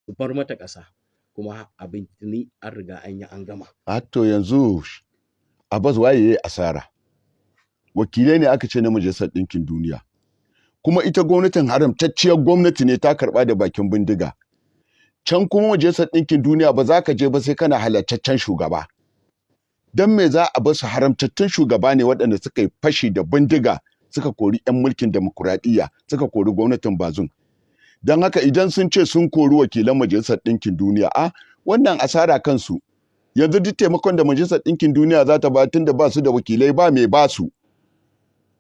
Su bar mata ƙasa, kuma abin tuni an riga an yi an gama. A to, yanzu Abbas, waye yayi asara? Wakilai ne aka ce na Majalisar Ɗinkin Duniya. Kuma ita gwamnatin haramtacciyar gwamnati ne, ta karɓa da bakin bindiga. Can kuma Majalisar Ɗinkin Duniya ba za ka je ba sai kana halartaccen shugaba. Don me za a basu? Haramtattun shugaba ne waɗanda suka yi fashi da bindiga, suka kori 'yan mulkin demokuraɗiyya, suka kori gwamnatin Bazoum. Don haka idan sun ce sun kori wakilan Majalisar Ɗinkin Duniya, a wannan asara kansu. Yanzu duk taimakon da Majalisar Ɗinkin Duniya za ta ba, tun da ba su da wakilai, ba mai ba su.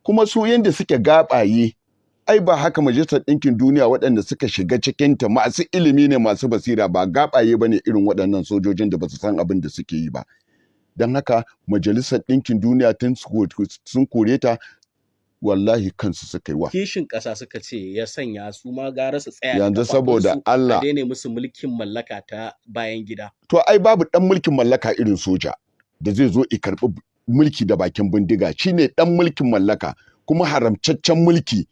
Kuma su yanda suke gaɓaye, ai ba haka Majalisar Ɗinkin Duniya, waɗanda suka shiga cikinta masu ilimi ne, masu basira, ba gaɓaye ba ne irin waɗannan sojojin da ba su san abin da suke yi ba. Don haka Majalisar Ɗinkin Duniya tun sun kore ta, wallahi kansu suka yi wa. Kishin ƙasa suka ce ya sanya su ma gara su tsaya da Yanzu saboda ƙafafunsu, Allah a daina musu mulkin mallaka ta bayan gida. To, ai babu ɗan mulkin mallaka irin soja da zai zo i karɓi mulki da bakin bindiga. Shine ɗan mulkin mallaka, kuma haramtaccen mulki.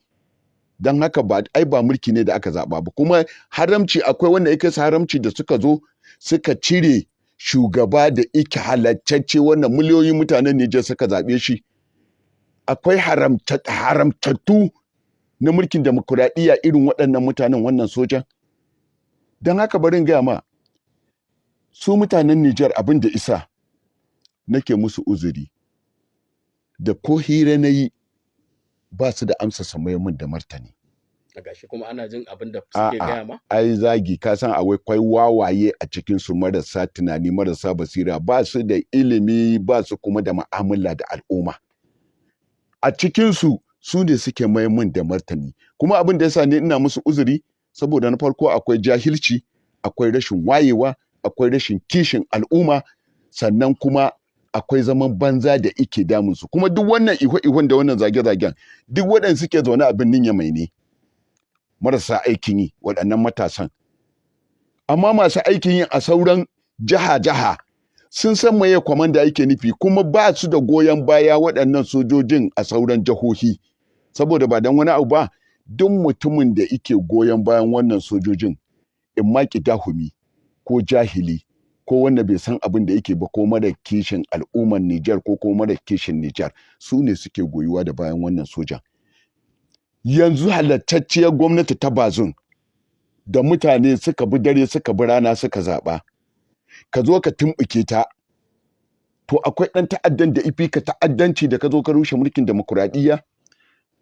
Don haka ba ai ba mulki ne da aka zaɓa ba, kuma haramci akwai wanda ya kai su haramci, da suka zo suka cire shugaba da ike halaccacce, wannan miliyoyin mutanen Nijar suka zaɓe shi. Akwai haramtattu na mulkin demokuraɗiyya irin waɗannan mutanen, wannan sojan? Don haka bari in gaya ma, su mutanen Nijar, abin da isa nake musu uzuri, da ko hira na yi ba su da amsa su mayar min da martani. A gashi kuma ana jin abin da suke A'a, gaya ma. Ai zagi, ka san akwai kwai wawaye a cikin su, marasa tunani, marasa basira, ba su da ilimi, ba su kuma da mu'amala da al'umma. A cikin su, su ne suke mayar min da martani. Kuma abin da yasa ni ina musu uzuri, saboda na farko akwai jahilci, akwai rashin wayewa, akwai rashin kishin al'umma, sannan kuma akwai zaman banza da ike damunsu. Kuma duk wannan ihu-ihun da wannan zage-zagen, duk waɗanda suke zaune a birnin Yamai ne, marasa aikin yi, waɗannan matasan. Amma masu aikin yi a sauran jiha-jiha sun san meye kwamanda yake nufi, kuma ba su da goyon baya waɗannan sojojin a sauran jihohi. Saboda ba don wani abu ba, duk mutumin da yake goyon bayan wannan sojojin, in ma ƙidahumi ko jahili ko wanda bai san abin da yake ba, ko mara kishin al'ummar Nijar, ko kuma mara kishin Nijar, su ne suke goyuwa da bayan wannan sojan. Yanzu halattacciyar gwamnati ta Bazoum da mutane suka bi dare suka bi rana suka zaɓa, ka zo ka tumɓuke ta. To, akwai ɗan ta'addan da ifi ka ta'addanci da ka zo ka rushe mulkin demokuraɗiyya?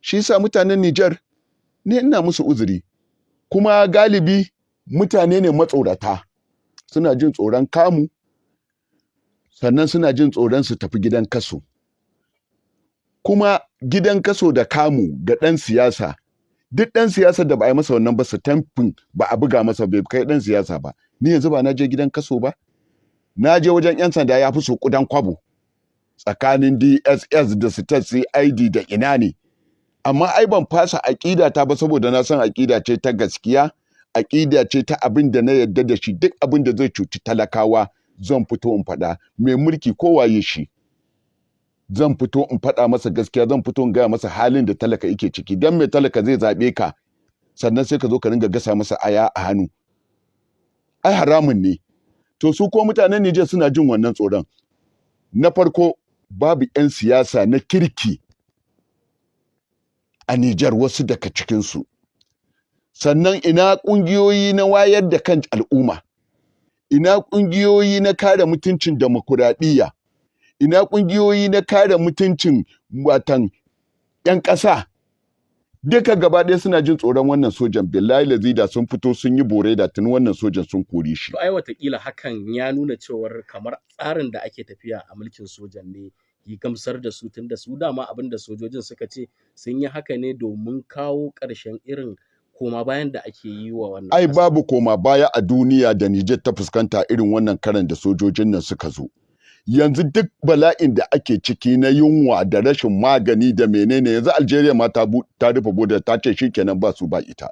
Shi yasa mutanen Nijar ne ina musu uzuri. Kuma galibi mutane ne matsorata, suna jin tsoron kamu, sannan suna jin tsoron su tafi gidan kaso. Kuma gidan kaso da kamu ga ɗan siyasa, duk ɗan siyasa da ba a yi masa wannan ba, tamfin ba a buga masa, bai kai ɗan siyasa ba. Ni yanzu ba na je gidan kaso ba, na je wajen 'yan sanda ya fi so kudan kwabo, tsakanin DSS da State CID da ina ne, amma ai ban fasa aƙida ta ba, saboda na san aƙida ce ta gaskiya, aƙida ce ta abin da na yarda da shi. Duk abin da zai cuci talakawa zan fito in faɗa. Mai mulki ko waye shi, zan fito in faɗa masa gaskiya, zan fito in gaya masa halin da talaka yake ciki. Dan mai talaka zai zaɓe ka, sannan sai ka zo ka ringa gasa masa aya a hannu? Ai haramun ne. To, su ko mutanen Nijar suna jin wannan tsoron. Na farko, babu 'yan siyasa na kirki a Nijar, wasu daga cikinsu. Sannan ina ƙungiyoyi na wayar da kan al'umma, ina ƙungiyoyi na kare mutuncin demokuraɗiyya, ina ƙungiyoyi na kare mutuncin watan 'yan ƙasa? Duka gaba ɗaya suna jin tsoron wannan sojan. Billahi lazi, da sun fito sun yi bore, da tuni wannan sojan sun kore shi. To, ai watakila hakan ya nuna cewar kamar tsarin da ake tafiya a mulkin sojan ne yi gamsar da su, tunda su dama abin da sojojin suka ce, sun yi haka ne domin kawo ƙarshen irin koma bayan da ake yi wa wannan Ai ƙasa. babu koma baya a duniya da Nijar ta fuskanta irin wannan karan da sojojin nan suka zo. Yanzu duk bala'in da ake ciki na yunwa da rashin magani da menene, yanzu Algeria ma ta rufe bodar, ta ce shikenan, ba su ba ita.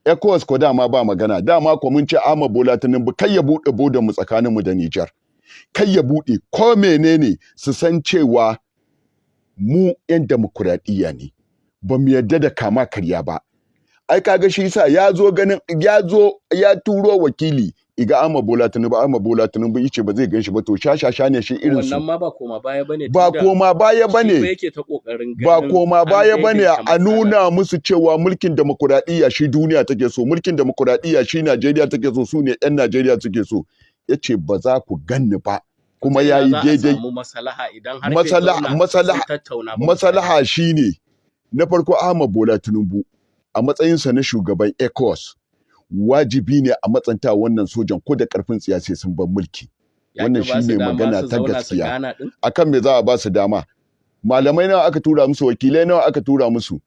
ECOWAS ko dama ba magana. Dama ko mun ce Ahmad Bola Tinubu kai ya buɗe bodar mu tsakanin mu da Nijar, kai ya buɗe ko menene. Su san cewa mu 'yan demokuraɗiyya ne, ba mu yarda da kama karya ba. Ai kaga shi yasa ya zo ganin, ya zo ya turo wakili iga Ahmad Bola Tinubu. Ahmad Bola Tinubu yace ba zai gan shi ba. To shashasha ne shi irin su. Wannan ma ba koma baya bane. Ba Tunda koma baya shi fa bane. yake ta kokarin Ba ganin koma an baya bane. daidaita A matsalar. nuna musu cewa mulkin demokuraɗiyya shi duniya take so, mulkin demokuraɗiyya shi Najeriya take so, su ne 'yan Najeriya suke so. Yace ba za ku ganni ba, kuma Ta ina yayi za a daidai. samu maslaha idan har bai Masala zauna sun tattauna ba, misali? Maslaha shine, na farko, Ahmad Bola Tinubu a matsayinsa na shugaban ECOWAS, wajibi ne a matsanta wannan sojan ko da karfin tsiya sai sun bar mulki. Ya Wannan ki ba su shine dama magana su ta zauna su gaskiya. gana din? Akan me za a ba su dama? Malamai nawa aka tura musu? Wakilai nawa aka tura musu?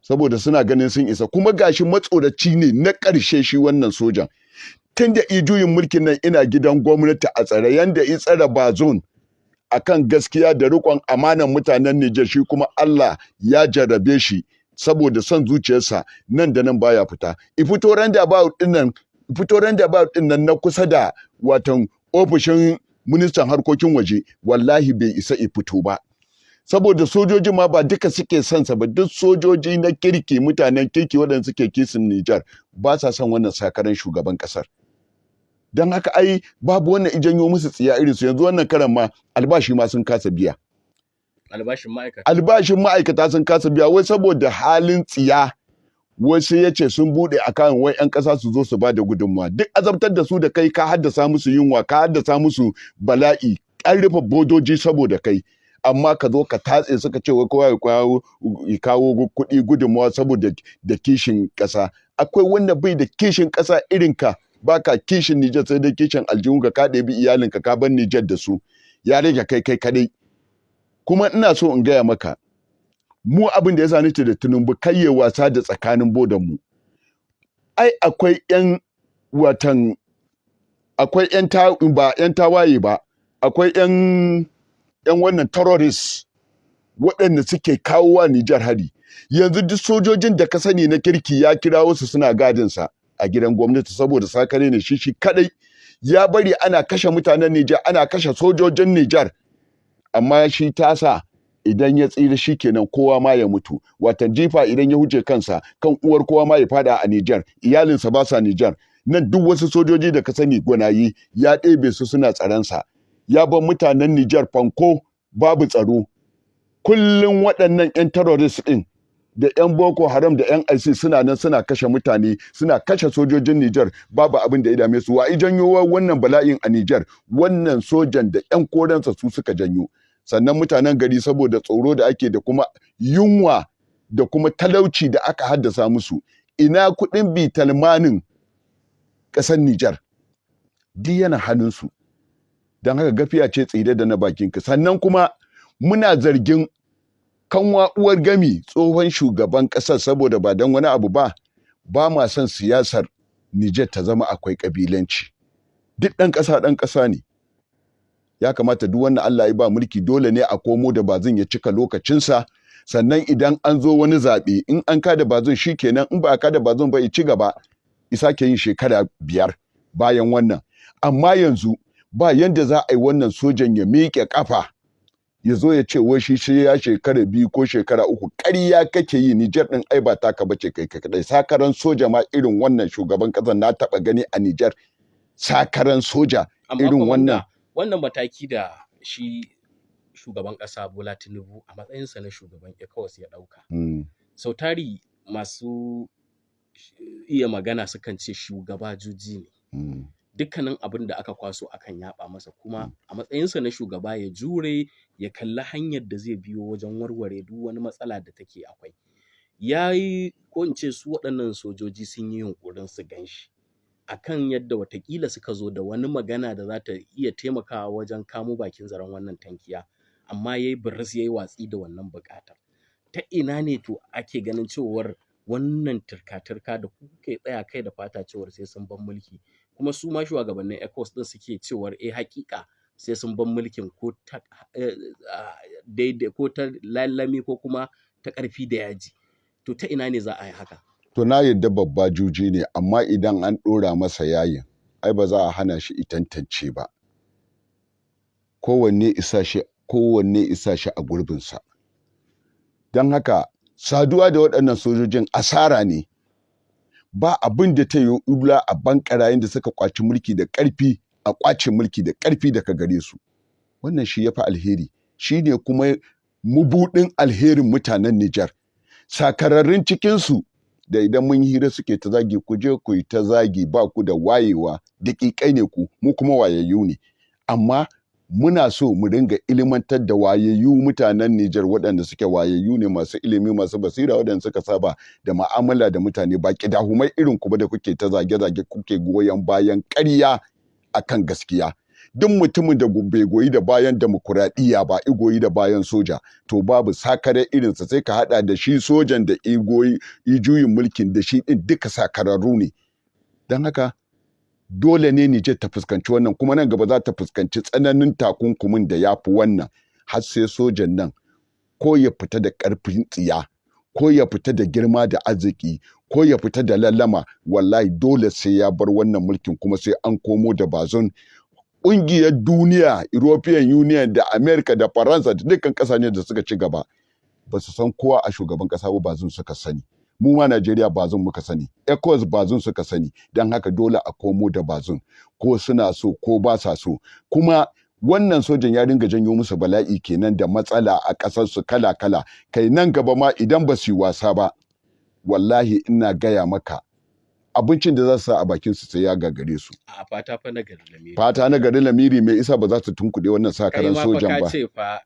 Saboda suna ganin sun isa. Kuma gashi matsoraci ne na ƙarshe shi wannan sojan. Tun da i juyin mulkin nan ina gidan gwamnati a tsare, yanda i tsare Bazoum akan gaskiya da riƙon amanan mutanen Nijar, shi kuma Allah ya jarrabe shi saboda son zuciyarsa, nan da nan baya fita. I fito roundabout din nan, fito roundabout din nan na kusa da watan ofishin ministan harkokin waje, wallahi bai isa i fito ba, saboda sojoji ma ba duka suke son sa ba. Duk sojoji na kirki, mutanen kirki, waɗanda suke kishin Nijar, ba sa son wannan sakaran shugaban ƙasar. Don haka ai babu wannan ijanyo musu tsiya irin su. Yanzu wannan karan ma albashi ma sun kasa biya. Albashin ma'aikata. Albashin ma'aikata sun kasa biya, wai saboda halin tsiya, wai sai ya ce sun buɗe akan wai 'yan ƙasa su zo su ba da gudunmawa. Duk azabtar da su da kai, ka haddasa musu yunwa, ka haddasa musu bala'i, an rufe bodoji saboda kai, amma ka zo ka tatse suka ce wai kowa ya kawo kuɗi gudunmawa saboda da kishin ƙasa. Akwai wanda bai da kishin ƙasa irin ka? Baka kishin Nijar sai dai kishin aljihunka. Ka ɗebi iyalinka ka bar Nijar da su, ya rage kai kai kadai. Kuma ina so in gaya maka, mu abin da ya sa nace da Tinubu kai ya wasa da tsakanin bodan mu, ai akwai yan watan, akwai yan ta, ba yan tawaye ba, akwai yan wannan terrorists waɗanda suke kawo wa Nijar hari. Yanzu duk sojojin da ka sani na kirki ya kirawo su suna gadin sa a gidan gwamnati, saboda sakare ne shi shi kadai. Ya bari ana kashe mutanen Nijar, ana kashe sojojin Nijar, amma shi tasa idan ya tsira shi kenan, kowa ma ya mutu. Watan jifa idan ya huce kansa, kan uwar kowa ma ya fada a Nijar. Iyalinsa ba sa Nijar nan. Duk wasu sojoji da ka sani gwanayi ya ɗebe su suna tsaronsa, ya bar mutanen Nijar fanko, babu tsaro. Kullum waɗannan 'yan terrorist ɗin da 'yan Boko Haram da 'yan ISIS suna nan suna kashe mutane, suna kashe sojojin Nijar, babu abin da ya dame su. Wa janyo wannan bala'in a Nijar? Wannan sojan da 'yan koransa su suka janyo. Sannan mutanen gari, saboda tsoro da ake da kuma yunwa da kuma talauci da aka haddasa musu, ina kuɗin bitalmanin ƙasar Nijar? Duk yana hannunsu. Don haka gafiya ce tsire da na bakinka. Sannan kuma muna zargin kanwa uwar gami tsohon shugaban ƙasar, saboda ba don wani abu ba, ba ma son siyasar Nijar ta zama akwai ƙabilanci. Duk ɗan ƙasa ɗan ƙasa ne. Ya kamata duk wanda Allah ya ba mulki, dole ne a komo da Bazoum ya cika lokacinsa. Sannan idan an zo wani zaɓe, in an kada Bazoum kenan, in ba a kada Bazoum ba, ya ci gaba ya sake yin shekara 5 bayan wannan. Amma yanzu ba yanda za a yi wannan sojan ya miƙe ƙafa ya zo ya ce wai shi sai ya shekara 2 ko shekara 3. Ƙarya kake yi. Nijar ɗin ai ba taka bace kai kaɗai. Sakaran soja ma irin wannan shugaban ƙasar na taɓa gani a Nijar, sakaran soja Amma irin wannan. Kwamanda, wannan mataki da shi shugaban ƙasa Bola Tinubu a matsayinsa na shugaban ECOWAS ya ɗauka, sau tari masu iya magana sukan ce shugaba juji ne. Dukkanin abin da aka kwaso akan yaɓa masa, kuma a matsayinsa na shugaba ya jure, ya kalli hanyar da zai biyo wajen warware duk wani matsala da take akwai. Ya yi, ko in ce su waɗannan sojoji sun yi yunƙurin su gan shi akan yadda watakila suka zo da wani magana da za ta iya taimakawa wajen kamo bakin zaren wannan tankiya, amma ya yi biris, ya yi watsi da wannan buƙatar. Ta ina ne to ake ganin cewar wannan turka-turka da ku kuke tsaya kai da fata cewar sai sun bar mulki, kuma su ma shugabannin ECOWAS ɗin suke cewar eh, haƙiƙa sai sun bar mulkin, ko ta daidai ko ta lallami ko kuma ta ƙarfi da yaji? To ta ina ne za a yi haka? To na yadda babba juji ne, amma idan an ɗora masa yayin, ai ba za a hana shi tantance ba. Kowanne isa shi, kowanne isa shi a gurbinsa. Don haka Saduwa da waɗannan sojojin asara ne. Ba abin da ta yi illa a bankarayen da suka kwaci mulki da ƙarfi, a kwace mulki da ƙarfi daga gare su. Wannan shi ya fi alheri, shi ne kuma mubuɗin alherin mutanen Nijar. Sakararrun cikinsu da idan mun hira suke ta zagi, ku je ku yi ta zagi, ba ku da wayewa, daƙiƙai ne ku, mu kuma wayayyu ne. Amma muna so mu ringa ilimantar da wayayyu mutanen Nijar, waɗanda suke wayayyu ne, masu ilimi, masu basira, waɗanda suka saba da mu'amala da mutane, ba ƙidahumai irin ku ba da kuke ta zage-zage, kuke goyon bayan ƙarya akan gaskiya. Duk mutumin da bai goyi da bayan demokuraɗiyya ba, i goyi da bayan soja, to babu sakare irinsa. Sai ka haɗa da shi sojan da i goyi i juyin mulkin, da shi ɗin duka sakararru ne. Don haka dole ne Nijar ta fuskanci wannan, kuma nan gaba za ta fuskanci tsananin takunkumin da ya fi wannan, har sai sojan nan ko ya fita da ƙarfin tsiya, ko ya fita da girma da arziki, ko ya fita da lallama. Wallahi dole sai ya bar wannan mulkin, kuma sai an komo da Bazoum. Ƙungiyar duniya, European Union da America da Faransa da dukkan ƙasashen da suka ci gaba, ba su san kowa a shugaban ƙasa ba, Bazoum suka sani. Mu ma Najeriya Bazoum muka sani, ECOWAS Bazoum suka sani. Don haka dole a komo da Bazoum, ko suna so ko ba sa so. Kuma wannan sojan ya ringa janyo musu bala'i kenan da matsala a ƙasar su kala kala. Kai, nan gaba ma idan ba su yi wasa ba, wallahi ina gaya maka, abincin da za su sa a bakin su sai ya gagare su. A fata fa na gari lamiri. Fata na gari lamiri, mai isa ba za su tunkuɗe wannan Kai sakaran ma fa sojan ka ba? ce fa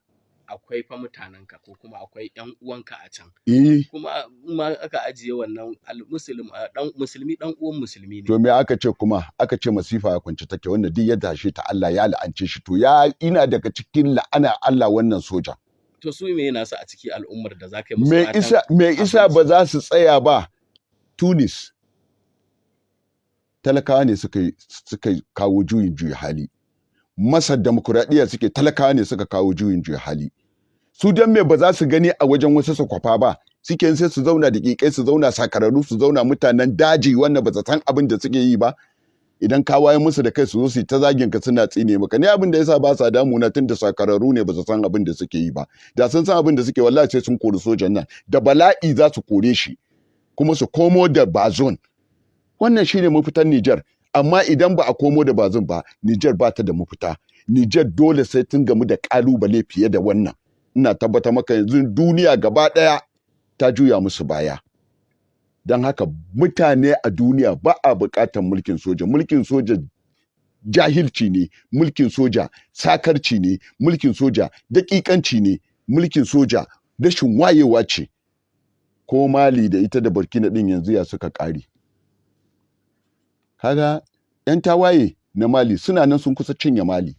akwai fa mutanenka ko kuma akwai ƴan uwanka a can. Eh. Kuma in ma aka ajiye wannan, al-muslim dan musulmi dan uwan musulmi ne. To me aka ce kuma? Aka ce masifa ya kwance take, wanda duk ya tashe ta Allah ya la'ance shi. To ya ina daga cikin la'ana Allah wannan soja. To su me nasu a ciki, al'ummar da za ka yi musu Me fatan isa, me isa abinci? ba za su tsaya ba? Tunis talakawa ne suka kawo juyin juya hali. Masar demokuraɗiyya suke, talakawa ne suka kawo juyin juya hali. Su dan me ba za su gani a wajen wasu su kwafa ba? Suke sai su zauna da ƙiƙai, su zauna sakararru, su zauna mutanen daji wanda ba su san abin da suke yi ba. Idan ka waye musu da kai, su zo su yi ta zagin ka, suna tsine maka. Ne abin da yasa ba sa damuna, tun da sakararru ne, ba su san abin da suke yi ba. Da sun san abin da suke, wallahi sai sun kori sojan nan da bala'i, za su kore shi kuma su komo da Bazoum. Wannan shine mafitan Nijar. Amma idan ba a komo da Bazoum ba, Nijar ba ta da mafita. Nijar dole sai tun gamu da kalubale fiye da wannan. Ina tabbata maka, yanzu duniya gaba ɗaya ta juya musu baya. Don haka mutane a duniya ba a buƙatar mulkin soja. Mulkin soja jahilci ne, mulkin soja sakarci ne, mulkin soja daƙiƙanci ne, mulkin soja rashin wayewa ce. Ko Mali da ita da Burkina din yanzu ya suka ƙare? Kaga 'yan tawaye na Mali suna nan sun kusa cinye Mali.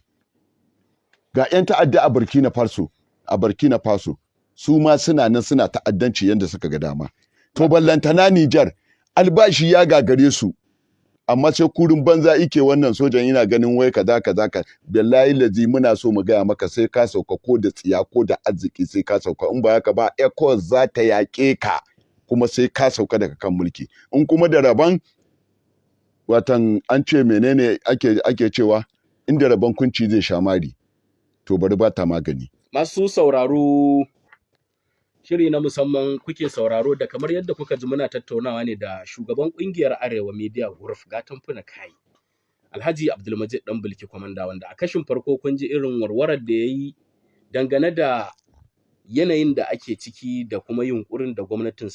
Ga 'yan ta'adda a Burkina Faso, su ma suna nan suna ta'addanci yadda suka ga dama. To ballantana Nijar, albashi ya gagare su, amma sai kurin banza ike wannan sojan ina ganin wai kaza kaza ka. Billahi lazi, muna so mu gaya maka, sai ka sauka, ko da tsiya ko da arziki sai ka sauka. In ba haka ba, ECOWAS za ta yaƙe ka, kuma sai ka sauka daga kan mulki. In kuma da rabon watan an ce menene ake cewa, inda rabon kunci zai sha mari, to bari ba ta magani. Masu sauraro, shiri na musamman kuke sauraro, da kamar yadda kuka ji muna tattaunawa ne da shugaban kungiyar Arewa Media Group, Gatan Funa Kai, Alhaji Abdulmajid Dan Bilki Kwamanda, wanda a kashin farko kun ji irin warwarar da ya yi dangane da yanayin da ake ciki da kuma yunkurin da gwamnatin